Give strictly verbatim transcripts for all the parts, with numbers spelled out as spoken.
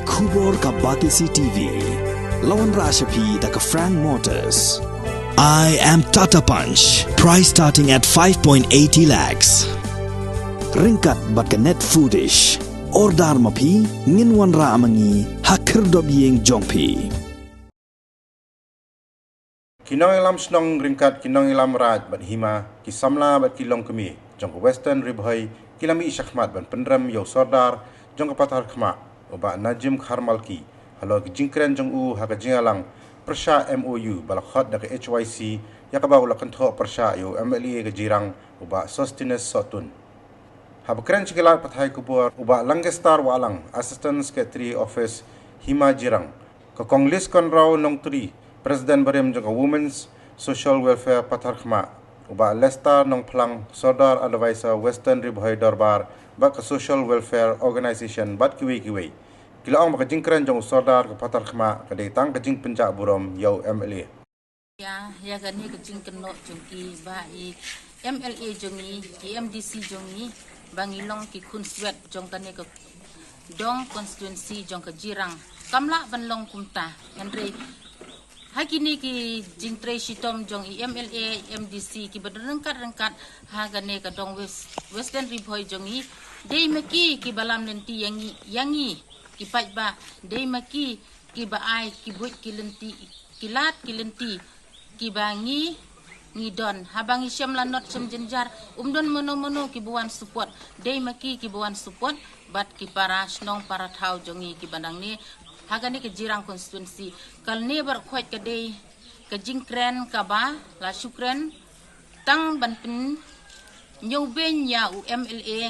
Khubor ka Batesi T V. La wanrah sha phi da ka Frank Motors. I am Tata Punch. Price starting at five point eighty lakhs. Ryngkat bad ka Net Foodish. Order ma phi, ngin wanrah ma ngi ha khyrdop ïing jong phi. Ki nongïalam shnong ryngkat ki nongïalam raid bad hima, ki samla bad ki longkmie jong ka Western Ri Bhoi ki la mih shakhmat ban pynrem ïa u Sordar jong ka Patharkhmah, u Bah Najim Kharmalki, halor ka jingkren jong u ha ka jingïalang pyrshah M O U ba la khot da ka H Y C, ïa kaba u la kynthoh pyrshah ïa u M L A ka Jirang, u Bah Sosthenes Sohtun. Haba kren sha ki lad pathai khubor, u Bah Lancaster Wahlang, Assistant Secretary Office, Hima Jirang, ka Kong Liz Kynrong Nongtri, President barim jong ka Women's Social Welfare Patharkhmah, u Bah Lester Nongphlang, Sordar Advisor Western Ri Bhoi Dorbar bad ka Social Welfare Organisation bad kiwei kiwei, ki la ong ba ka jingkren jong u Sordar ka Patharkhmah ka dei tang ka jingpynjah burom ïa u M L A. Ïa, ïa kane ka jingkynnoh jong ki ba i M L A jong ngi, i M D C jong ngi, ba ngi long ki khun swet jong kane ka dong constituency jong ka Jirang. Kam lah ban long kumta, hynrei ha kine ki jingtrei shitom jong i M L A, M D C, ki ba don ryngkat ryngkat ha kane ka dong West, Western Ri Bhoi jong ngi, dei ma ki ki ba lam lynti ïa ngi, ïa ngi ki paidbah, dei ma ki ki ba ai ki buit ki lynti, ki lad ki lynti ki ba ngi, ngi don. Haba ngi shem lanot shem jynjar, um don mano mano ki ba wan support. Dei ma ki ki ba wan support bad ki para shnong para thaw jong ngi ki ba nangne ha kane ka Jirang constituency. Kane baroh khoit ka dei ka jingkren kaba la shu kren tang ban pynïoh beiñ ïa u M L A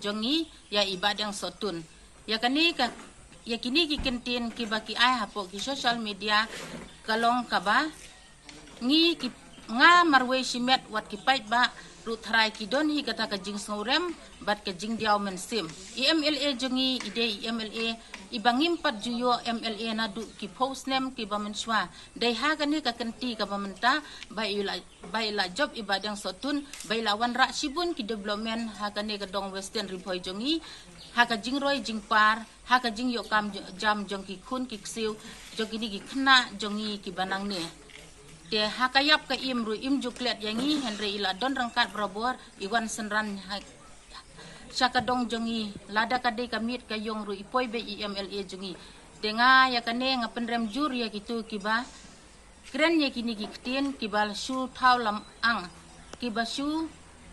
jong ngi, ïa i Bah Deng Sohtun. Ïa kane ka, ïa kine ki kyntien ki ba ki ai hapoh ki social media ka long kaba ngi ki, nga marwei shimet wat ki paidbah ruh tharai ki don hi kata ka jingsngewrem bad ka jingdiaw mynsiem. I M L A jong ngi i dei i M L A i ba ngim pat ju ïoh M L A naduh ki phew snem ki ba mynshuwa. Dei ha kane ka kynti kaba mynta ba i la, ba i la jop i Bah Deng Sohtun, ba i la wanrah shibun ki development ha kane ka dong Western Ri Bhoi jong ngi, ha ka jingroi jingpar, ha ka jingïoh kam j-, jam jong ki khun ki ksiew, jong kine ki khynnah jong ngi ki ba nangne. Te ha ka ïap ka im ruh im ju klet ïa ngi, hynrei i la don ryngkat barabor, i wan synran ha, sha ka dong jong ngi, lada ka dei ka miet ka ïong ruh i poi beit i M L A jong ngi. Te nga ïa kane nga pynrem jur ïa kito ki ba kren ïa kine ki ktien ki ba shu thaw lam ang, ki ba shu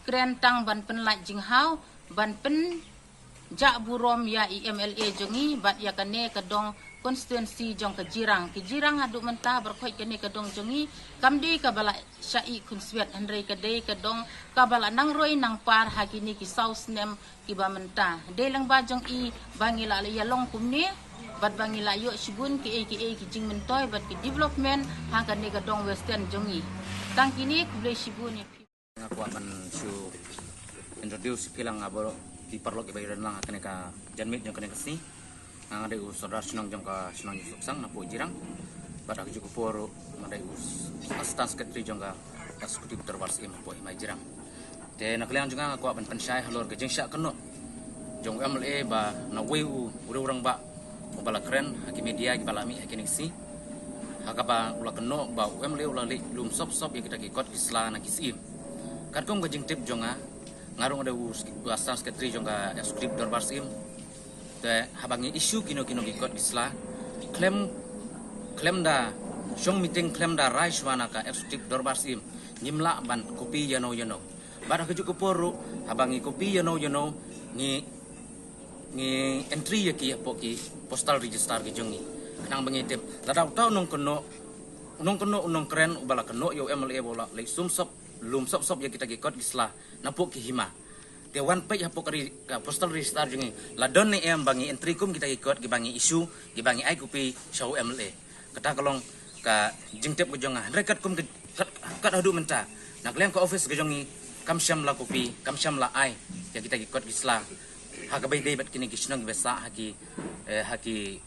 kren tang ban pynlait jinghaw, ban pynjah burom ïa i M L A jong ngi bad ïa kane ka dong constituency jong ka Jirang. Ka Jirang haduh mynta baroh khoit kane ka dong jong ngi kam dei kaba la shah ïeh khun swet, hynrei ka dei ka dong kaba la nangroi nangpar ha kine ki saw snem ki ba mynta. Dei lyngba jong i ba ngi la ïa long kumne bad ba ngi la ïoh shibun kiei kiei ki jingmyntoi bad ki development ha kane ka dong Western jong ngi. Tang kine, khublei shibun ïa phi. Nga kwah ban shu introduce phi lang aba ki paralok ki ba ïadon lang ha kane ka janmiet jong kane ka sngi. Nga dei u Sordar Shnong jong ka shnong Ïewsohksang napoh Jirang. Bad ha kajuh ka por ruh nga dei u Assistant Secretary jong ka Executive Dorbar Syiem hapoh Hima Jirang. Te na ka liang jong nga nga kwah ban pynshai halor ka jingshah kynnoh jong u M L A ba na uwei u, u rangbah uba la kren ha ki media kiba la mih ha kine ki sngi, ha kaba u la kynnoh ba u M L A u la leit lum sop sop ïa kita ki kot ki sla na ki syiem. Katkum ka jingtip jong nga, nga ruh nga dei u Assistant Secretary jong ka Executive Dorbar Syiem. Te haba ngi issue kino kino ki kot ki sla, khlem, khlem da shong meeting, khlem da rai shuwa na ka Executive Dorbar Syiem, ngim lah ban copy ïano ïano. Bad ha kajuh ka por ruh, haba ngi copy ïano ïano, ngi, ngi entry ïa ki hapoh ki postal register ki jong ngi. Khnang ba ngi tip, lada uta u nongkynnoh, u nongkynnoh, u nongkren uba la kynnoh ïa u M L A ba u la leit sum sop, lum sop sop ïa kita ki kot ki sla napoh ki hima. Te wan peit hapoh ka re-, ka postal register jong ngi, la don ne em ba ngi entry kum kita ki kot kiba ngi issue, kiba ngi ai copy sha u M L A. Kata ka long ka jingtip ka jong nga. Hynrei katkum ka, kat, kat haduh mynta, na ka liang ka office ka jong ngi, kam shym la copy, kam shym la ai ïa kita ki kot ki sla ha kaba ïadei bad kine ki shnong kiba sah ha ki, eh, ha ki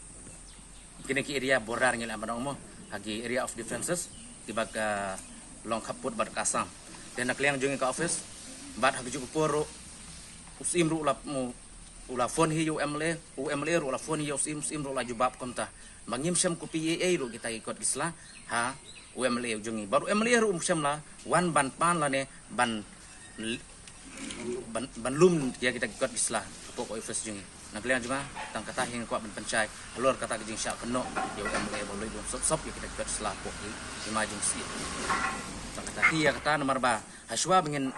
kine ki area border ngi lah ban ong mo, ha ki area of differences kiba ka long khappud bad ka Assam. Te na ka liang jong ngi ka office, bad ha kajuh ka por ruh u Syiem ruh u la, u, U la phone hi ïa u M L A, u M L A ruh u la phone hi ïa u Syiem, u Syiem ruh u la jubab kumta. Ma ngim shym copy ei ei ruh kita ki kot ki sla ha u M L A u jong ngi. Bad u M L A ruh um shym la wan ban pan lane ban ban, ban lum ïa kita ki kot ki sla hapoh ka office jong ngi. Na ka liang jong nga tang kata hi nga kwah ban pynshai halor kata ka jingshah kynnoh ïa u M L A ba u leit lum sop sop ïa kita ki kot ki sla hapoh ki hima jong u Syiem. Tang kata hi ïa kata namar ba hashwa ba ngin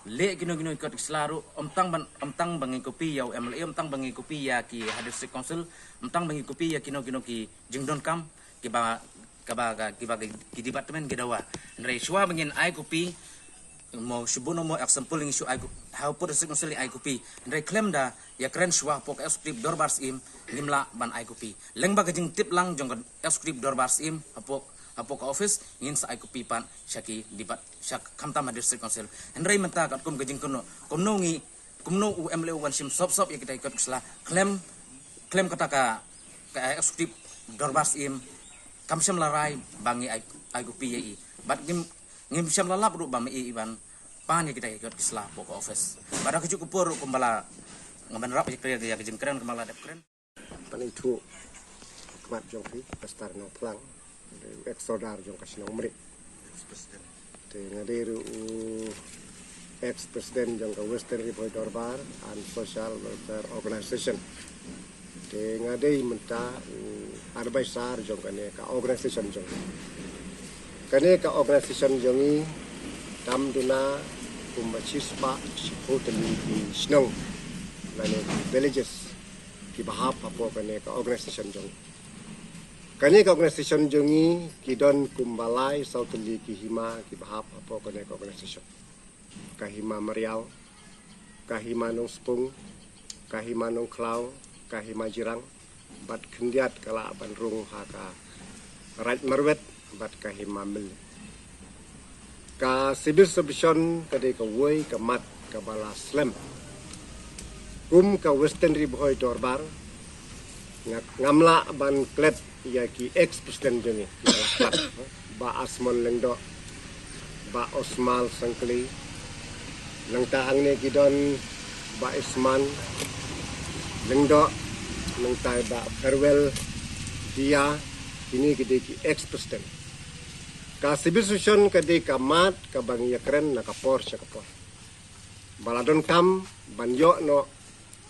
leh kino kino ki kot ki sla ruh, ym tang ban, ym tang ba ngin copy ïa u M L A, ym tang ba ngin copy ïa ki ha District Council, ym tang ba ngin copy ïa kino kino ki jingdonkam kiba, kaba, ka, kiba ki, ki department ki dawa. Hynrei shuwa ba ngin ai copy, mo shibun mo example ngi shu ai cop-, ha u pud District Council ngi ai copy. Hynrei khlem da ïakren shuwa hapoh ka executive dorbar Syiem ngim lah ban ai copy. Lyngba ka jingtip lang jong ka executive dorbar Syiem hapoh, hapoh ka office ngin sa ai copy pat sha ki depart-, sha khamtam ha District Council. Hynrei mynta katkum ka jingkynnoh, kumno ngi, kumno u M L A u wan shim sop sop ïa kita ki kot ki sla khlem, khlem kata ka, ka executive dorbar Syiem kam shym la rai ba ngi ai, ai copy ïa i. Bad ngim, ngim shym la lap ruh ba ma i i ban pan ïa kita ki kot ki sla hapoh ka office. Bad ha kajuh ka por ruh kumba la nga ban rap ïa ka, ïa ka jingkren kumba la dep kren. Pynithuh khmat jong phi, Pastor Nongplang, ex sordar jong ka shnong Mri. Te nga dei ruh u ex president jong ka Western Ri Bhoi Dorbar and Social Welfare Organization. Te nga dei mynta u advisor jong kane ka organization jong ngi. Kane ka organization jong ngi tam duna kumba shispah shiphew tylli ki shnong lane ki villages kiba hap hapoh kane ka organization jong ngi. Kane ka organization jong ngi ki don kumba lai saw tylli ki hima kiba hap hapoh kane ka organization. Ka hima Mariaw, ka hima Nongspung, ka hima Nongkhlaw, ka hima Jirang, bad khyndiat ka lah ban rung ha ka Raid Marwet bad ka hima Mylliem. Ka civil subdivision ka dei kawei ka mat kaba la slem. Kum ka Western Ri Bhoi Dorbar, nga, ngam lah ban klet ïa ki ex president jong ngi, ki ba la klet. Bah Asmon Lyngdoh, Bah Osmal Sangkli, nangta hangne ki don Bah Isman Lyngdoh, nangta Bah Farewell Tia, kine ki dei ki ex president. Ka civil subdivision ka dei ka mat kaba ngi ïakren na ka por sha ka por. Ba la donkam ban ïoh noh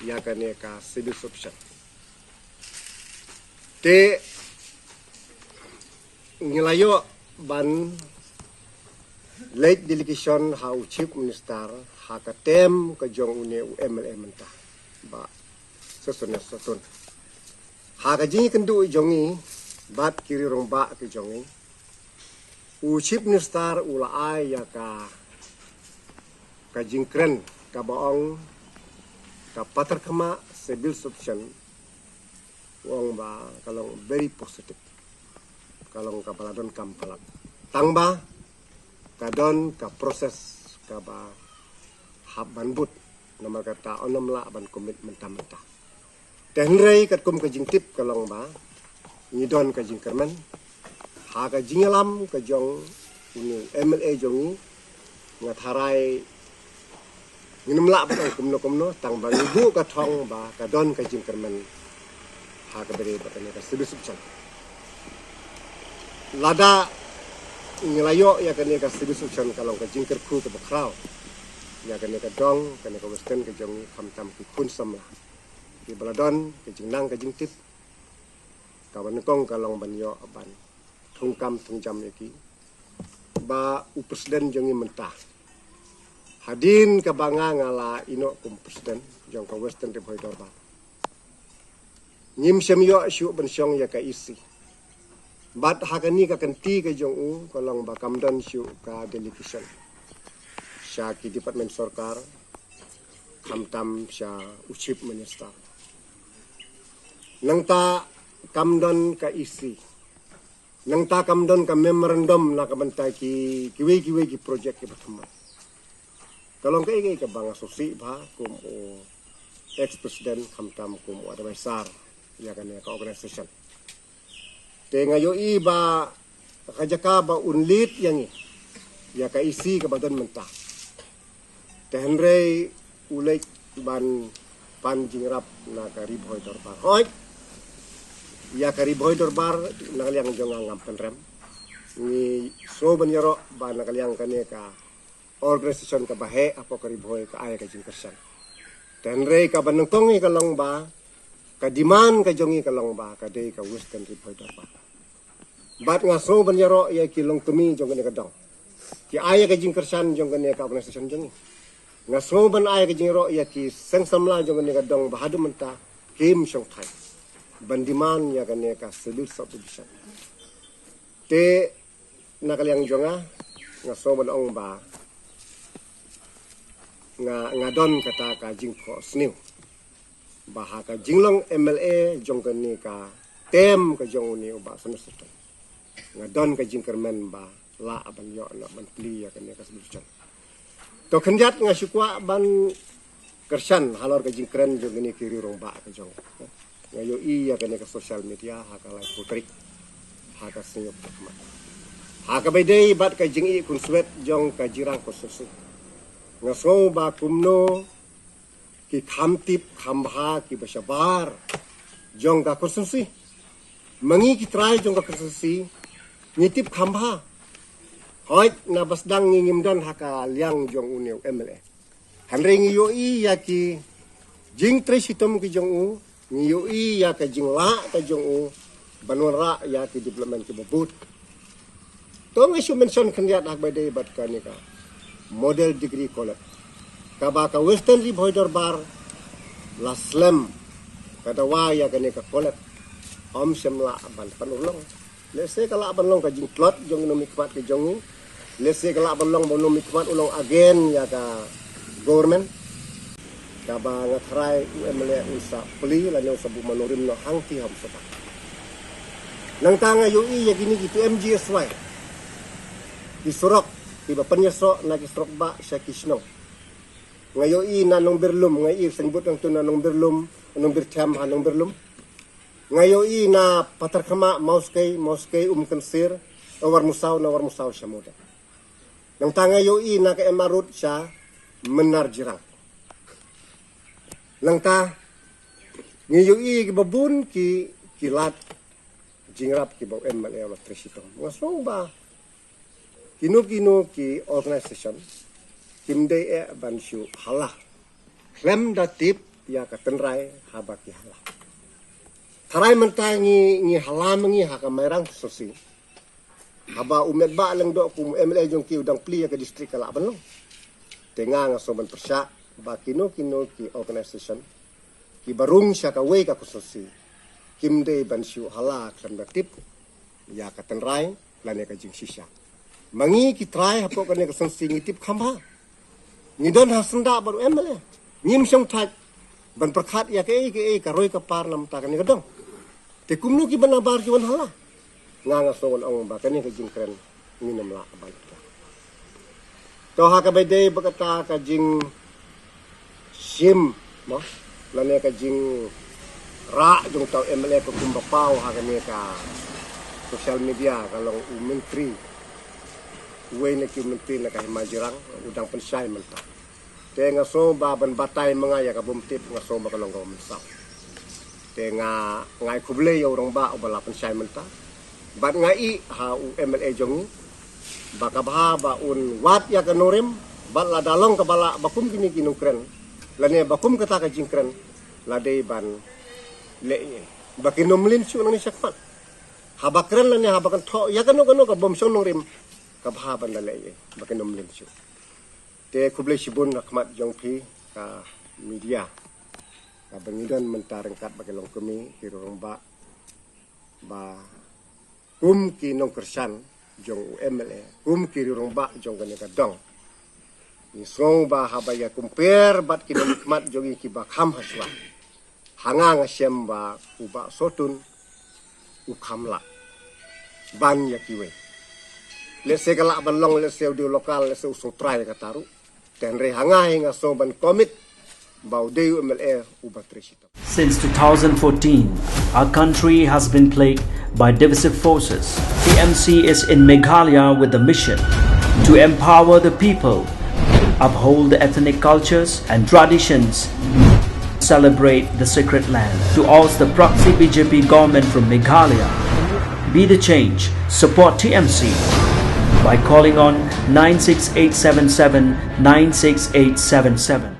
ïa kane ka civil subdivision. Te ngi la ïoh ban leit delegation ha u Chief Minister ha ka term ka jong une u M L A mynta, Bah Sosthenes Sohtun. Ha ka jingïakynduh jong ngi bad ki rangbah ki jong ngi, u Chief Minister u la ai ïa ka, ka jingkren kaba ong ka Patharkhmah civil subdivision, u ong ba ka long very positive, ka long kaba la donkam palat. Tang ba ka don ka process kaba hap ban bud, namar kata ym lah ban commit mynta mynta. Te hynrei katkum ka jingtip ka long ba ngi don ka jingkyrmen ha ka jingïalam ka jong une u M L A jong ngi. Nga tharai ngim lah ban ong kumno kumno, tang ba ngi buh ka thong ba ka don ka jingkyrmen ha kaba ïadei bad kane ka civil subdivision. Lada ngi la ïoh ïa kane ka civil subdivision ka long ka jingkyrkhu kaba khraw ïa kane ka dong, kane ka Western ka jong ngi, khamtam ki khun samla kiba la don ka jingnang ka jingtip. Kaba nyngkong ka long ban ïoh ban thungkam thungjam ïa ki. Bah u president jong ngi mynta, hadien kaba nga, nga la ïeh noh kum president jong ka Western Ri Bhoi Dorbar, ngim shym ïoh shuh ban shong ïa ka E C. Bad ha kane ka kynti ka jong u ka long ba kam don shuh ka delegation sha ki department sorkar, khamtam sha u Chief Minister. Nangta kam don ka E C. Nangta kam don ka memorandum na ka bynta ki, kiwei kiwei ki project kiba thymmai. Ka long kaei kaei kaba nga sngewsih bha kum u ex president, khamtam kum u advisor ïa kane ka organization. Te nga ïohi ba ka jaka ba un lead ïa ngi, ïa ka E C kaba don mynta, te hynrei u leit ban pan jingïarap na ka Ri Bhoi Dorbar. Hooid, ïa ka Ri Bhoi Dorbar na ka liang jong nga ngam pynrem. Ngi sngew ban ïaroh ba na ka liang kane ka organisation kaba heh hapoh ka Ri Bhoi ka ai ka jingkyrshan. Te hynrei kaba nyngkong hi ka long ba ka demand ka jong ngi ka long ba ka dei ka Western Ri Bhoi Dorbar. Bad nga sngew ban ïaroh ïa ki longkmie jong kane ka dong, ki ai ïa ka jingkyrshan jong kane ka organisation jong ngi. Nga sngew ban ai ka jingïaroh ïa ki seng samla jong kane ka dong ba haduh mynta kim shong thait ban demand ïa kane ka civil subdivision. Te na ka liang jong nga, nga sngew ban ong ba nga, nga don kata ka jingphohsniew ba ha ka jinglong M L A jong kane ka term ka jong une u Bah Soner Sutton, nga don ka jingkyrmen ba lah ban ïoh na ban plie ïa kane ka subdivision. To khyndiat nga shu kwah ban kyrshan halor ka jingkren jong kine ki riew rangbah ka jong. Nga ïohi ïa kane ka social media ha ka laiphew tarik ha ka sngi Naiwieng. Ha kaba ïadei bad ka jingïakynduh jong ka Jirang constituency, nga sngew ba kumno ki kham tip kham bha kiba shabar jong ka constituency. Ma ngi ki trai jong ka constituency ngi tip kham bha. Hooid, naba sdang ngi ngim don ha ka liang jong une u M L A. Hynrei ngi ïohi ïa ki jingtrei shitom ki jong u, ngi ïohi ïa ka jinglah ka jong u ban wanrah ïa ki development kiba bud. To nga shu mention khyndiat ha kaba ïadei bad kane ka Model Degree College kaba ka Western Ri Bhoi Dorbar la slem ka dawa ïa kane ka college. Ym shym lah ban pan urlong. Lehse ka lah ban long ka jingtlot jong u nongmihkhmat ka jong ngi. Lehse ka lah ban long ba u nongmihkhmat u long against ïa ka government. Kaba nga tharai u M L A un sa plie lane un sa buh manurim noh hangtei ha bynta. Nangta nga ïohi ïa kine ki P M G S Y, ki surok kiba pynïasoh na ki surok bah sha ki shnong. Nga ïohi na Nongbyrlum, nga ïohi seng bud nangtu na Nongbyrlum, Nongbyrthem ha Nongbyrlum. Nga ïohi na Patharkhmah, Mawskei, Mawskei, Umkynsier, Warmusaw, na Warmusaw sha Mawdeng. Nangta nga ïohi na ka M R Road sha Mynnar Jirang. Nangta ngi ïohi kiba bun ki, ki lad jingïarap kiba u M L A u la trei shitom. Nga sngew ba kino kino ki organisation kim dei eh ban shu hala khlem da tip ïa ka tynrai haba ki hala. Tharai mynta ngi, ngi hala ma ngi ha ka Mairang constituency. Haba u Metbah Lyngdoh kum u M L A jong ki u dang plie ïa ka district ka lah ban long. Te nga nga sngew ban pyrshah ba kino kino ki organisation kiba rung sha kawei ka constituency kim dei ban shu hala khlem da tip ïa ka tynrai lane ka jingshisha. Ma ngi ki trai hapoh kane ka constituency ngi tip kham bha. Ngi don ha syndah bad u M L A. Ngim shong thait ban pyrkhat ïa kaei kaei ka roi ka par na ka bynta kane ka dong. Te kumno ki ban nabar ki wan hala? Nga nga sngew ong ba kane ka jingkren ngin ym lah ban. To ha kaba ïadei bad kata ka jingshim mo, lane ka jingrah jong uta u M L A ka kumba paw ha kane ka social media ka long u myntri, uwei na ki myntri na ka Hima Jirang u dang pynshai mynta. Te nga sngew ba ban batai ma nga ïa ka bym tip nga sngew ba ka long kaba mynsaw. Te nga, nga ai khublei ïa u rangbah uba la pynshai mynta. Bad nga ïohi ha u M L A jong ngi ba ka bha ba un wad ïa ka nongrim bad lada long kaba lah ba kum kine ki nongkren lane ba kum kata ka jingkren la dei ban leh ei ei ba kin ym mlien shuh nangne shakhmat. Haba kren lane haba kynthoh ïa kano kano ka bym shong nongrim, ka bha ban da leh ei ei ba kin ym mlien shuh. Te khublei shibun ha khmat jong phi ka media. Kaba ngi don mynta ryngkat bad ki longkmie ki riew rangbah ba kum ki nongkyrshan jong u M L A, kum ki riew rangbah jong kane ka dong, ngi sngew ba haba ïa compare bad ki nongmihkhmat jong ngi kiba kham hashwa, ha nga nga shem ba u Bah Sutton u kham lah ban ïa kiwei. Lehse ka lah ban long, lehse u dei u local, lehse u sngewtrai kata ruh. Te hynrei ha nga hi nga sngew ban commit ba u dei u M L A uba trei shitom. Since two thousand fourteen, our country has been plagued by divisive forces. T M C is in Meghalaya with the mission to empower the people, uphold the ethnic cultures and traditions, celebrate the sacred land. To oust the proxy B J P government from Meghalaya, be the change. Support T M C by calling on nine six eight seven seven nine six eight seven seven.